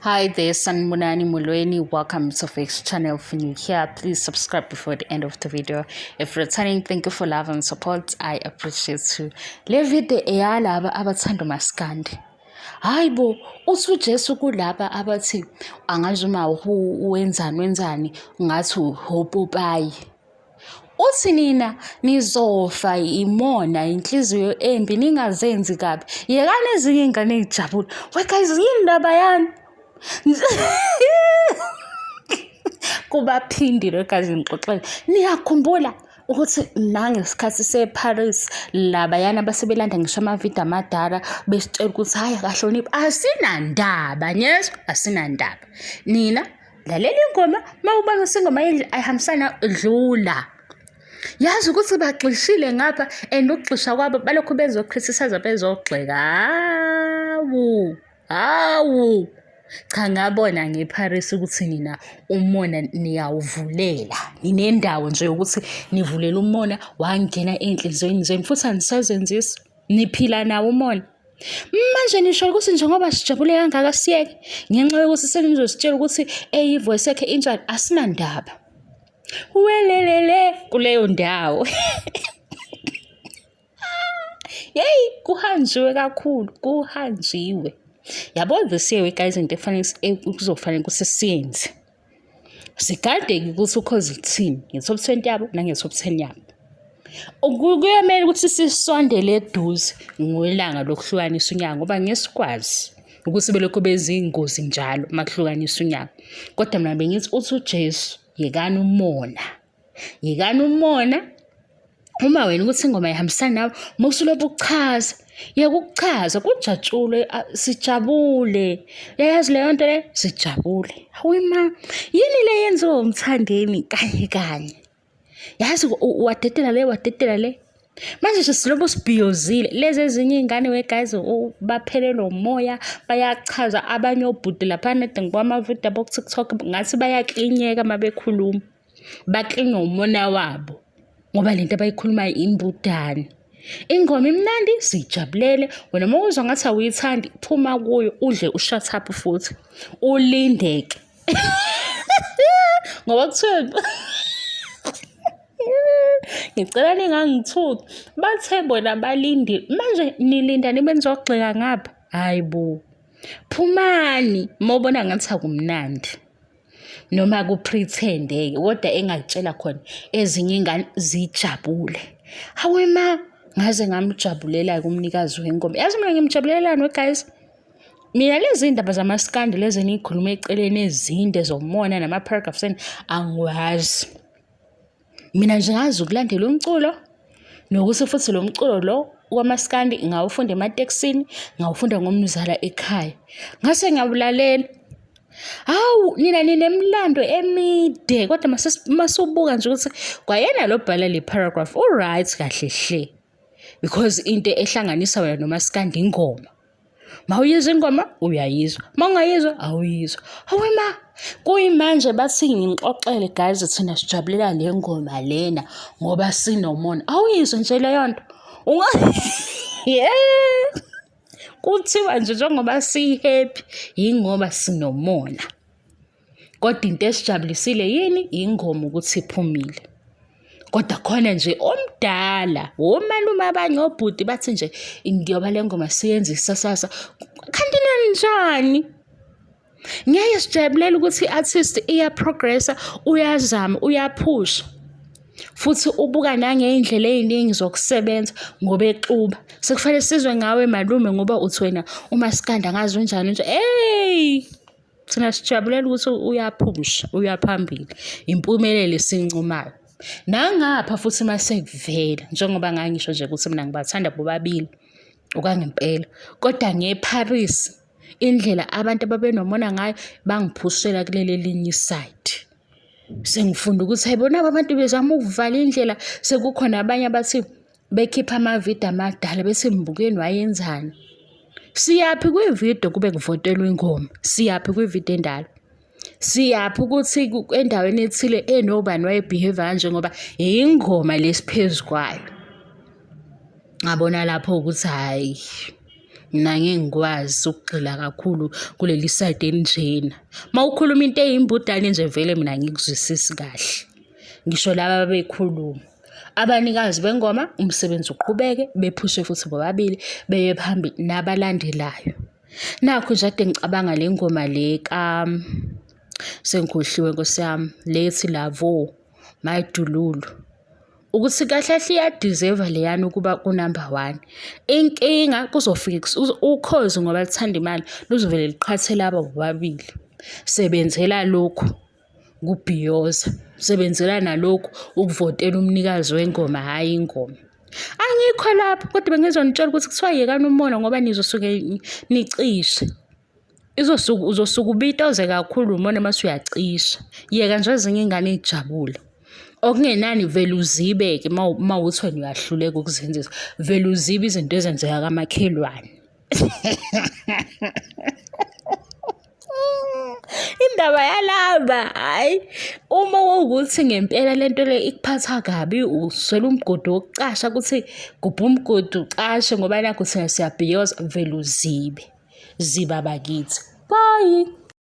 Hi there, Sanibonani Molweni. Welcome to Fix channel. If you're new here, please subscribe before the end of the video. If returning, thank you for love and support. I appreciate you. Le video eyalaba abathanda umaskandi. Hayi bo, uthi uJesu kulaba abathi angazi uma wenzani wenzani ngathi upopayi. Uthi nina nizofa imona inhliziyo embi ningazenzi kabi. Yekani ezinye iy'ngane ey'jabule. We guys, yini ndaba yami? Kubaphindile guys ngixoxele. Niyakhumbula ukuthi nangesikhathi seParis labayana basebelanda ngisho amavidiyo amadala besitshela ukuthi hhayi akahloniphi. Asinandaba nyezwa, asinandaba. Nina lalela ingoma uma ubona ukuthi ingoma ayihambisana dlula yazi ukuthi bagxishile ngapha and ukugxisha kwabo balokhu bezocriticize bezogxeka hawu hawu cha ngabona ngeParis ukuthi nina umona niyawuvulela ninendawo nje yokuthi nivulela umona wangena ey'nhliziyweni zenu futhi anisazenzisi niphila nawo umona Manje nisho ukuthi njengoba sijabule kangaka siyeke ngenxa yokuthi senizositshela ukuthi eyi voice yakhe injani asinandaba. Welelele kuleyo ndawo. Yeyi kuhanjiwe kakhulu kuhanjiwe. Yabo this year guys into efanele kuzofanele ukuthi siyenze. Sigade-ke ukuthi ukhozi luthini nge-top 20 yabo nange-top 10 yabo. Kuyomele ukuthi sisondele eduze ngelanga lokuhlukanisa unyaka ngoba ngeke sikwazi ukuthi belokhu bezingozi njalo uma kuhlukaniswa unyaka. Kodwa mina bengithi uthi uJesu yekani umona. Yekani umona. Uma wena ukuthi ingoma ihambisana nawe, musulobe ukuchaza. Yeka ukuchaza, kujatshulwe, sijabule. Uyayazi leyo nto le? Sijabule. Hawu ma, yini le yenziwa uMthandeni kanye kanye? Yazi wadedela le, wadedela le. Manje nje silobu sibhiyozile. Lezi ezinye iy'ngane we guys baphelelwa umoya, bayachaza abanye obhuti laphana ede ngibona amavidiyo abo ku-TikTok ngathi bayaklinyeka uma bekhuluma. Baklinywa umona wabo ngoba lento abayikhulumayo imbudane. Ingoma imnandi siyijabulele, wena uma uzwa ngathi awuyithandi phuma kuyo udle u-shut up futhi ulindeke. Ngoba kuthiwa ngicela ningangithuki, bathe bona balindile manje nilinda nibe nizogxeka ngapha. Hhayi bo, phumani uma ubona ngathi akumnandi. Noma ku-pretend-ke kodwa engakutshela khona ezinye iy'ngane zijabule. Hawe ma, ngaze ngamjabulela-ke umnikazi wengoma. Yazi mina ngimjabulelani we guys? Mina lezi ndaba zamaskandi lezi eniy'khuluma eceleni ezinde zomona nama-paragraphs enu angiwazi. Mina nje ngazi ukulandela umculo nokuthi futhi lo mculo lo wamaskandi ngawufunda ematekisini, ngawufunda ngomzala ekhaya. Ngase ngiyawulalela. Hawu nina ninemilando emide kodwa masubuka nje ukuthi kwayena lo bhala le paragraph u-right kahle hle because into ehlanganisa wena nomaskandi ingoma. Mawuyizwa ingoma uyayizwa, mawungayizwa awuyizwa. Hawe ma, kuyimanje bathi ngixoxele guys thina sijabulela le ngoma lena ngoba sinomona. Awuyizwa nje leyo nto. Unga yeah. Kuthiwa nje njengoba si-happy yingoba sinomona. Kodwa into esijabulisile yini? Ingoma ukuthi iphumile. Kodwa khona nje omdala, womalume abanye obhuti bathi nje ngiyoba le ngoma siyenza isasasa. Kanti nanjani? Ngeke sijabulele ukuthi i-artist iya-progressa, uyazama, uyaphusha. Futhi ubuka nangey'ndlela ey'ningi zokusebenza ngoba exuba. Sekufanele sizwe ngawe malume ngoba uthi wena umaskandi angazi unjani unjani. Eyi! Thina sijabulela ukuthi uyaphusha, uya phambili. Impumelelo esincomayo. Nangapha futhi uma sekuvela, njengoba ngangisho nje ukuthi mina ngibathanda bobabili okwangempela. Kodwa ngeParis, indlela abantu ababenomona ngayo bangiphushela kuleli elinye isayidi. Sengifunda ukuthi hayibo naba abantu bezama ukuvala indlela, sekukhona abanye abathi bekhipha amavidiyo amadala bethi mbukeni wayenzani. Siyaphi kwividiyo kube kuvotelwa ingoma? Siyaphi kwividiyo endala? Siyaphi ukuthi endaweni ethile enobani waye-behave kanje ngoba yingoma lesiphezu kwayo. Ngabona lapho ukuthi hhayi. Mina ngeke ngikwazi ukugxila kakhulu kuleli side elinjena. Uma ukhuluma into eyimbudane nje vele mina angikuzwisisi kahle. Ngisho laba ababekhuluma. Abanikazi bengoma umsebenzi uqhubeke bephushe futhi bobabili beye phambili nabalandelayo. Nakhu nje kade ngicabanga le ngoma le ka sengikhohliwe nkosi yami le ethi Lavo My Dululu. Ukuthi kahle kahle iya-deserve-a leyana ukuba ku-number one. Inkinga kuzofika ukhozi ngoba luthanda imali luzovele luqhathe laba bobabili. Sebenzela lokhu kubhiyoza, sebenzela nalokhu ukuvotela umnikazi wengoma hhayi ingoma. Angikho lapho kodwa bengizonitshela ukuthi kuthiwa yekani umona ngoba nizosuke nicishe. Izosuke uzosuke ubitoze kakhulu umona mase uyacisha. Yeka nje ezinye iy'ngane y'jabule. Okungenani vele uzibe-ke uma wukuthi wena uyahluleka ukuzenzisa, vele uzibe izinto ezenzeka kamakhelwane. Indaba yalaba hhayi, uma kuwukuthi ngempela le nto le ikuphatha kabi uswele umgodi wokucasha ukuthi gubha umgodi ucashe ngoba nakhu thina siyabhiyoza, vele uzibe. Ziba bakithi. Bye.